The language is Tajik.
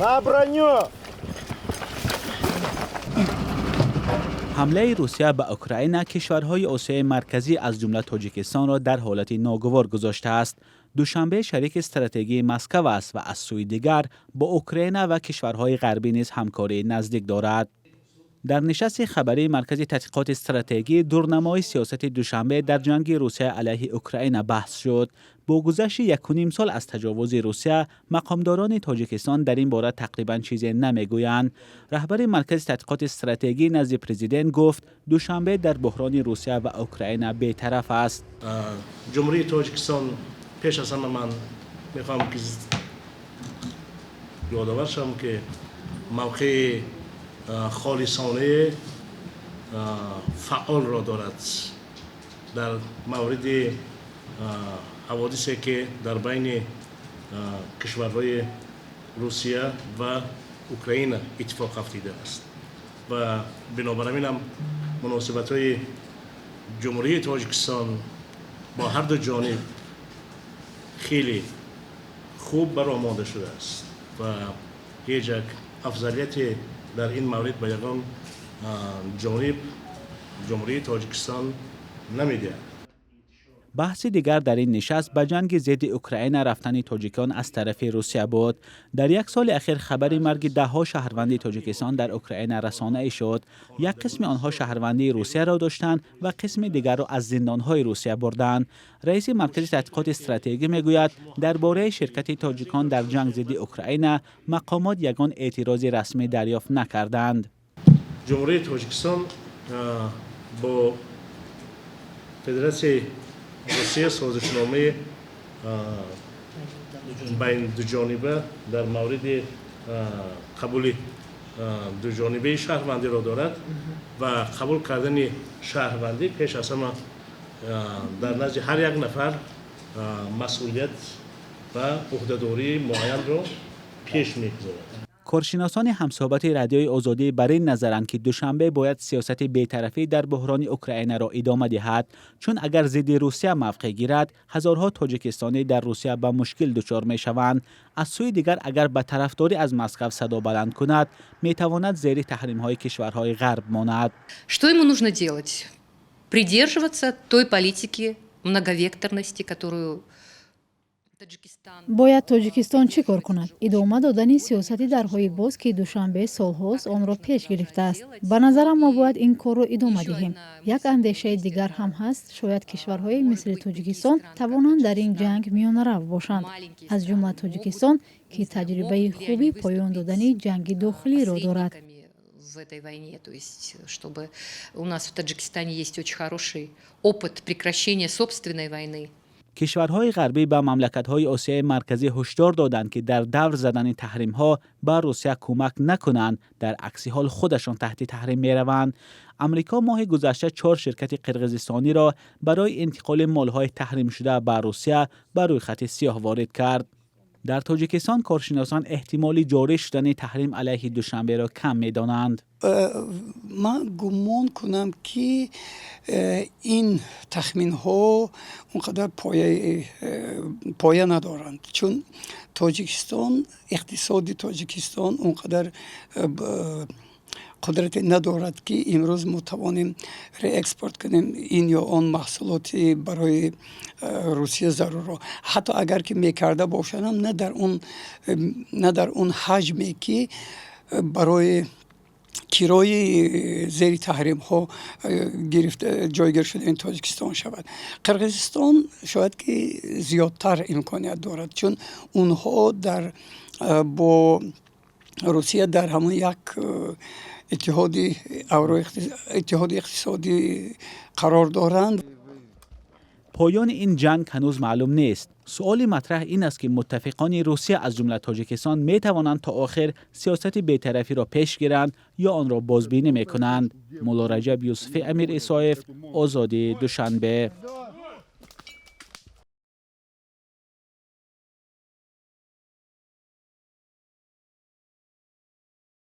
На броню! Ҳамлаи Русия ба Украина кишварҳои Осиёи Марказӣ, аз ҷумла Тоҷикистонро, дар ҳолати ногувор гузоштааст. Душанбе шарики стратегии Москва аст ва аз сӯи дигар бо Украина ва кишварҳои ғарбӣ низ ҳамкории наздик дорад. Дар нишасти хабарии Маркази тадқиқоти стратегӣ дурнамои сиёсати Душанбе дар ҷанги Русия алайҳи Украина баҳс шуд. Бо гузашти 1,5 сол аз таҷовузи Русия, мақомдорони Тоҷикистон дар ин бора тақрибан чизе намегӯянд. Раҳбари Маркази тадқиқоти стратегӣ назди президент гуфт, Душанбе дар буҳрони Русия ва Украина бетараф аст. Ҷумҳурии Тоҷикистон, пеш аз ҳама ман мехоҳам ки ёдовар шавам, ки мавқеи холисонаи фаъолро дорад дар мавриди ҳаводисе, ки дар байни кишварҳои Русия ва Украина иттифоқ афтидааст, ва бинобар ҳамин ҳам муносибатҳои Ҷумҳурии Тоҷикистон бо ҳарду ҷониб хеле хуб баромода шудааст ва ҳеҷ як афзалияте дар ин маврид ба ягон ҷониб Ҷумҳурии Тоҷикистон намедиҳад. Баҳси дигар дар ин нишаст ба ҷанги зидди Украина рафтани тоҷикон аз тарафи Русия буд. Дар як соли ахир хабари марги даҳҳо шаҳрванди Тоҷикистон дар Украина расонаӣ шуд. Як қисми онҳо шаҳрвандии Русияро доштанд ва қисми дигарро аз зиндонҳои Русия бурданд. Раиси Маркази тадқиқоти стратегӣ мегӯяд, дар бораи ширкати тоҷикон дар ҷанг зидди Украина мақомот ягон эътирози расмӣ дарёфт накарданд. Ҷумҳурии Тоҷикистон бо Федератсияи Русия созишномаи байндуҷониба дар мавриди қабули дуҷонибаи шаҳрвандиро дорад ва қабул кардани шаҳрвандӣ пеш аз ҳама дар назди ҳар як нафар масъулият ва ӯҳдадории муайянро пеш мегузорад. Коршиносони ҳамсӯҳбати Радиои Озодӣ бар ин назаранд, ки Душанбе бояд сиёсати бетарафӣ дар буҳрони Украинаро идома диҳад, чун агар зидди Русия мавқеъ гирад, ҳазорҳо тоҷикистонӣ дар Русия ба мушкил дучор мешаванд. Аз сӯи дигар, агар ба тарафдорӣ аз Москав садо баланд кунад, метавонад зери таҳримҳои кишварҳои ғарб монад. Что ему нужно делать? Придерживаться той политики многовекторности, которую Бояд Тоҷикистон чӣ кор кунад? Идома додани сиёсати дарҳои боз, ки Душанбе солҳост онро пеш гирифтааст. Ба назарам, мо бояд ин корро идома диҳем. Як андешаи дигар ҳам ҳаст: шояд кишварҳое мисли Тоҷикистон тавонанд дар ин ҷанг миёнарав бошанд, аз ҷумла Тоҷикистон, ки таҷрибаи хуби поён додани ҷанги дохилиро дорад. В этой войне, то есть чтобы у нас в Таджикистане есть очень хороший опыт прекращения собственной войны. Кишварҳои ғарбӣ ба мамлакатҳои Осиёи Марказӣ ҳушдор доданд, ки дар давр задани таҳримҳо ба Русия кӯмак накунанд, дар акси ҳол худашон таҳти таҳрим мераванд. Амрико моҳи гузашта чор ширкати қирғизистониро барои интиқоли молҳои таҳримшуда ба Русия ба рӯйхати сиёҳ ворид кард. Дар Тоҷикистон коршиносон эҳтимоли ҷорӣ шудани таҳрим алайҳи Душанберо кам медонанд. Ман гумон кунам, ки ин тахминҳо он қадар поя надоранд, чун Тоҷикистон, иқтисоди Тоҷикистон он қадар қудрате надорад, ки имрӯз мо тавонем реэкспорт кунем ин ё он маҳсулоти барои Русия зарурро. Ҳатто агар ки мекарда бошадам, на дар он ҳаҷме, ки барои кирои зери таҳримҳо гирифта ҷойгир шудаи Тоҷикистон шавад. Қирғизистон шояд ки зиёдтар имконият дорад, чун онҳо дар бо Русия дар ҳамон як иттиҳоди иқтисодӣ қарор доранд. Поёни ин ҷанг ҳанӯз маълум нест. Суоли матраҳ ин аст, ки муттафиқони Русия, аз ҷумла Тоҷикистон, метавонанд то охир сиёсати бетарафиро пеш гиранд ё онро бозбинӣ мекунанд. Муллораҷаб Юсуфӣ, Амир Исоев, Озодӣ, Душанбе.